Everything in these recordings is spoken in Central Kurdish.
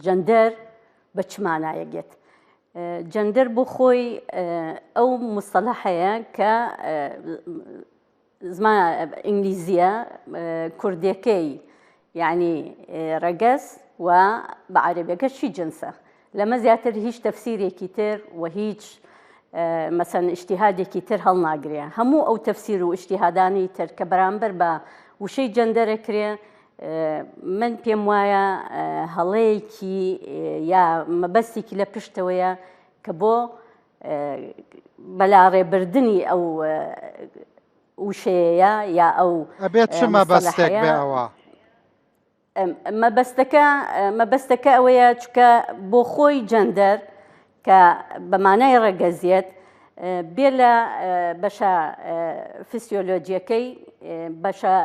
جەندەر بە چ مانایەک یەت؟ جەندەر بۆ خۆی ئەو مستەلەحەیە کە زمان ئینگلیزیە کوردەکەی یعنی ڕەگەز و بە عەرەبیەکە چی جنسە لەمە زیاتر هیچ تەفسیرێکی تر و هیچ مەسەن ئیجتیهادێکی تر هەڵناگرێ هەموو ئەو تەفسیر و ئیجتیهادانی تر کە بەرامبەر بە وشەی جەندەرە کرێ من پێم وایە هەڵەیەکی یا مەبەستێکی لە پشتەوەیە کە بۆ بەلاڕێبردنی ئەو وشەیە یا ئەو ئەبێت چ مەبەستێک بێ ئەوە؟ مەبەستەکە مەبەستەکە ئەوەیە چکە بۆ خۆی جەندەر کە بە مانای ڕەگەزیەت بێ لە بەشە فسیۆلۆجیەکەی بەشە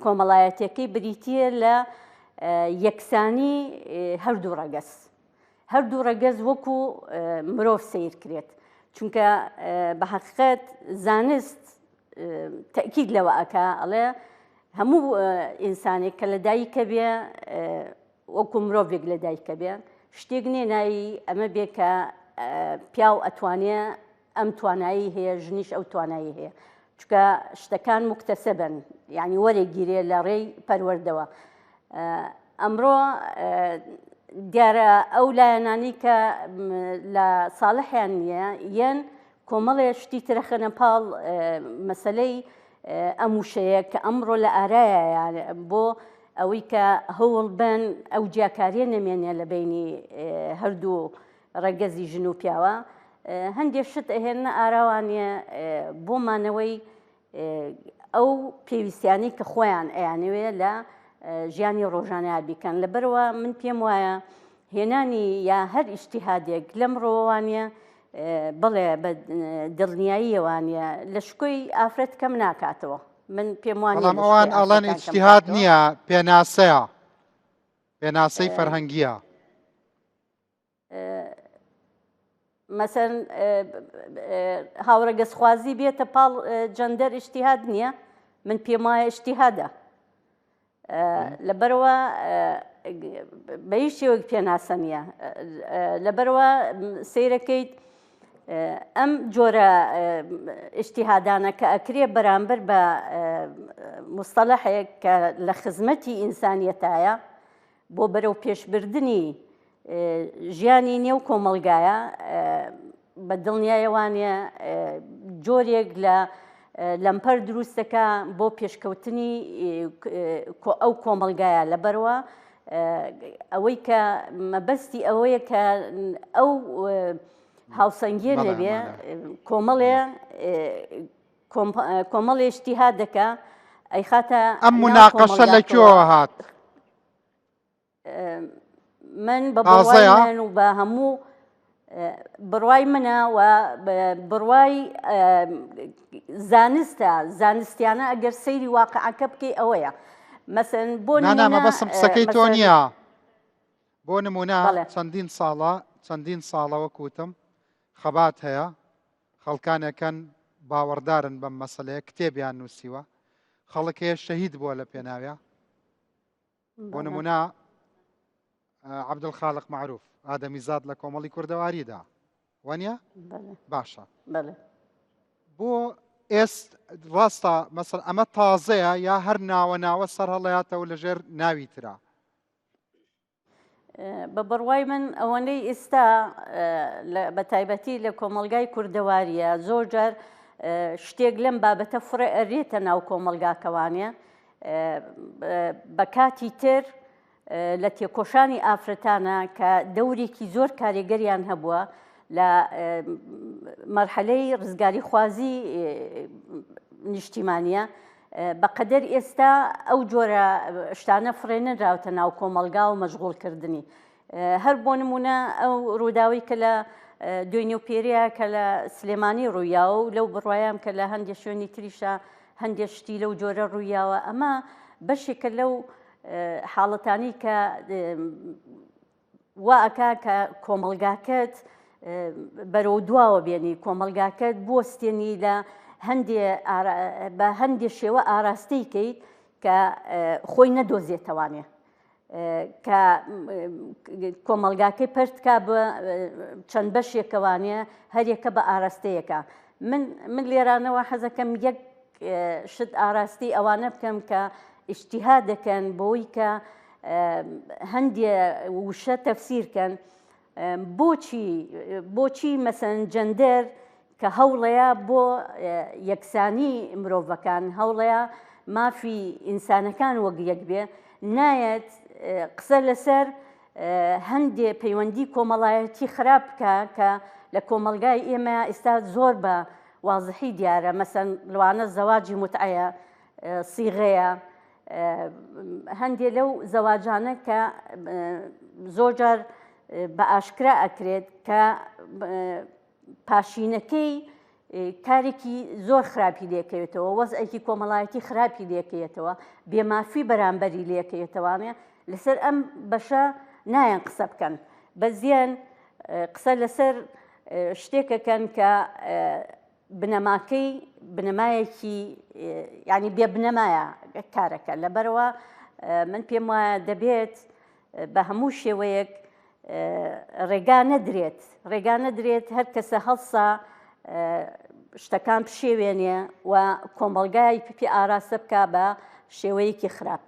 کۆمەڵایەتیەکەی بریتە لە یەکسانی هەردوو ڕەگەز هەردوو ڕەگەز وەکو مرۆڤ سیر کرێت چونکە بە حقیقت زانست تەکیید لەوە ئەکا ئەڵێ هەموو ئینسانێک کە لە دایکە بێ وەکو مرۆڤێک لە دایکە بێ شتێک نییە ناوی ئەمە بێ کە پیاو ئەتوانێ ئەم توانایی هەیە ژنیش ئەو توانایی هەیە چکە شتەکان مکتەسەبن یعنی وەرەگیرێ لە ڕێی پەروەردەوە ئەمڕۆ دیارە ئەو لایەنانی کە لە ساڵحیان نییە یەن کۆمەڵێ شتی ترە خەنە پاڵ مەسەلەی ئەم وشەیە کە ئەمڕۆ لە ئارایە بۆ ئەوەی کە هەوڵ بن ئەو جیاکاریە نەمێنێ لە بینی هەردوو ڕەگەزی ژن و پیاوە هەندێک شت ئەهێنە ئاراوانە بۆ مانەوەی ئەو پێویستیانەی کە خۆیان ئەیانەوێ لە ژیانی ڕۆژانەیا بیکەن لەبەرەوە من پێم وایە هێنانی یا هەر ئیشتیهادێک لەم ڕۆوانە بڵێ بە دڵنیاییەوانە لە شکۆی ئافرەت کەم ناکاتەوە من پێم وانە بەڵام ئەوان ئەڵێن ئیجتیهاد نییە پێناسەیە پێناسەی فەرهەنگیە مەسەن هاوڕەگەزخوازی بێتە پاڵ جەندەر ئیجتیهاد نییە من پێم وایە ئیجتیهادە لەبەرەوە بە هیچ شێوەک پێناسە نییە لەبەرەوە سەیرەکەیت ئەم جۆرە ئیجتیهادانە کە ئەکرێ بەرامبەر بە مستەلەحێک کە لە خزمەتی ئینسانیەتایە بۆ بەرەو پێشبردنی ژیانی نێو کۆمەڵگایە بە دڵنیایەوانە جۆرێک لە لەمپەر دروست دەکا بۆ پێشکەوتنی ئەو کۆمەڵگایە لەبەرەوە ئەوەی کە مەبەستی ئەوەیە کە ئەو هاوسەنگیە نەبێ کۆمەڵێ کۆمەڵێ اجتهاد دەکا ئەیخاتە ئەم مناقەشە لە کوێوە هات؟ من بە بڕوای من و بە هەموو بڕوای منە و بڕوای زانستە زانستیانە ئەگەر سەیری واقعەکە بکەی ئەوەیە مەسەن بۆ نامەبەسم قسەکەی تۆ نییە بۆ نمونە چەندین ساڵە چەندین ساڵەوە کوتم خەبات هەیە خەڵکانێکن باوەڕدارن بەم مەسلەیە کتێبیان نووسیوە خەڵک هەیە شەهید بووە لە پێناوە بۆ نمونە عەبدولخالق مەعروف ئادەمیزاد لە کۆمەڵی کوردەواریدا وانە باشە بۆ ئێست ڕاستە مەسەر ئەمە تازەیە یا هەر ناوە ناوە سەر هەڵەیاتەوە لەژێر ناوی ترا بە بڕوای من ئەوەندەی ئێستا بە تایبەتی لە کۆمەلگای کوردەواریە زۆر جار شتێک لەم بابەتە فڕێ ئەرێتە ناو کۆمەلگاکەوانە بە کاتی تر لە تێکۆشانی ئافرەتانە کە دەورێکی زۆر کارێگەریان هەبووە لە مەرحەلەی ڕزگاریخوازی نیشتیمانە بەقەدەر ئێستا ئەو جۆرە شتانە فڕێنراوتە ناو کۆمەڵگا و مەشغوڵکردنی هەر بۆ نمونە ئەو ڕووداوی کە لە دوێنێ و پێریا کە لە سلێمانی ڕوویاوە و لەو بڕوایام کە لە هەندێک شوێنی تریشە هەندێک شتی لەو جۆرە ڕوویاوە ئەمە بەشێکە لەو حاڵەتانی کە وا ئەکا کە کۆمەڵگاکەت بەرەو دواوە بێنی کۆمەڵگاکەت بوەستێنی لە هەندێ بە هەندێ شێوە ئاراستەی کەیت کە خۆی نەدۆزێتەوانێ. کە کۆمەڵگاکەی پەرت کا بە چەند بەشێکەوانە هەریەکە بە ئاراستەیەکە من من لێرانەوە حەزەکەم یەک شت ئاراستی ئەوانە بکەم کە ئیشتیها دەکەن بۆی کە هەندێ وشە تەفسیرکەن بۆچی بۆچی مەسەن جەندەر کە هەوڵەیە بۆ یەکسانی مرۆڤەکان هەوڵەیە مافی ئینسانەکان وەک یەک بێ نایەت قسە لەسەر هەندێ پەیوەندی کۆمەڵایەتی خراپ بکە کە لە کۆمەڵگای ئێمە ئێستا زۆر بە وازحی دیارە مەسەن لەوانە زەواجی متعەیە سیغەیە هەندێ لەو زەواجانە کە زۆر جار بە ئاشکرا ئەکرێت کە پاشینەکەی کارێکی زۆر خراپی لێکەوێتەوە وەزعێکی کۆمەڵایەتی خراپی لێکەوێتەوە بێمافی بەرامبەری لێکەوێتەوانێ لەسەر ئەم بەشە نایەن قسە بکەن بەزیان قسە لەسەر شتێکەکەن کە بنەماکەی بنەمایەکی ینی بێ بنەمایە کارەکە لەبەرەوە من پێم وایە دەبێت بە هەموو شێوەیەک ڕێگا نەدرێت ڕێگا نەدرێت هەر کەسە هەڵسا شتەکان پشێوێنێ و کۆمەڵگای پێ ئاراستە بک بە شێوەیەکی خراپ.